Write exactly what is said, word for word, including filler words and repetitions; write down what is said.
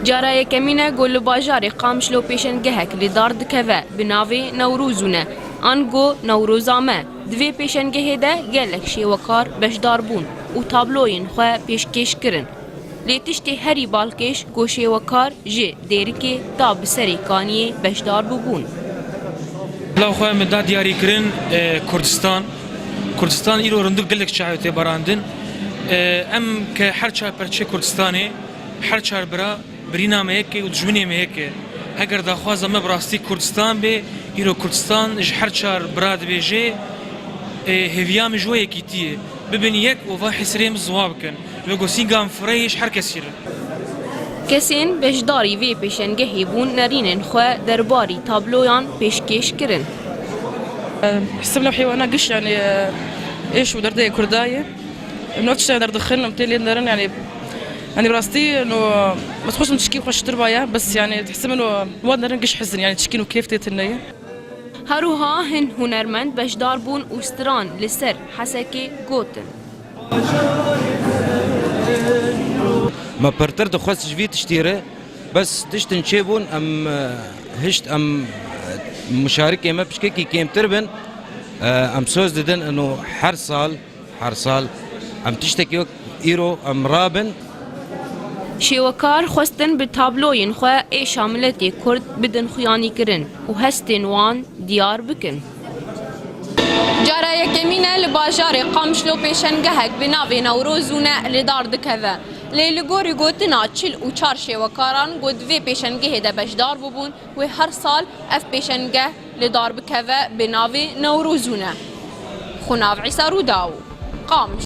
Cara yekemîn e ku li bajarê Qamişlo pêşengehek li dar dikeve bi navê Newrozûne, ango Newroza Me. Di vê pêşengehê de gelek şêwekar beşdar bûn û tabloyên xwe pêşkêş kirin. Lê tiştê herî balkêş ku şêwekar ji Dêrikê ta bi Serê Kaniyê beşdar bûbûn. Bila xwe min da diyarîkirin, e, Kurdistan. Kurdistan îro rindûk gelek çaxê tê barandin. E, em ke her çar perçê Kurdistanê, her çar bira birîna me yek e û dijminê me yek e. Heger daxwaza me bi rastî Kurdistan bê, îro Kurdistan ji her çar bira dibêje, e, hêviya min ji we yekîtî ye. Bibin yek û van hesirê min ziwa bikin. Wê ku sînga min fireyê ji her kesî re. Kesên beşdarî vê pêşengehê bûn nerînên xwe derbarî tabloyan pêşkêş kirin. Hesibna heywana giş, yani, êş û derdê Kurda ye. Em ne tiştê derdixin, em tê lê nerin, yani, yani, bi rastî, no, ez xweşim tişkî xweştir baya, bes, yani, hesibin o, wan nerin giş hizin, yani, tişkî no kêf tê tune ye. Her wiha hin hunermend beşdar bûn û stran li ser Hesekê gotin. Me pirtir dixwest ji vî tiştî re, bes tiştin çêbûn, em, e, hişt em, e, muşarikê me pişkekî kêmtir bin. E, em soz didin, ino her sal, her sal em tiştekî wek îro em rabin. Şêwekar xwestin bi tabloyên xwe êşa miletê Kurd bidin xuyanîkirin û hestên wan diyar bikin. Cara yekemîn e li bajarê Qamişlo pêşengehek bi navê Newrozûne li dar dikeve. Lê li gorî gotina çil û çar şêwekaran ku di vê pêşengehê de beşdar bûbûn, wê her sal ev pêşengeh li dar bikeve bi navê Newrozûne. Xunav Îsa Rûdaw, Qamiş.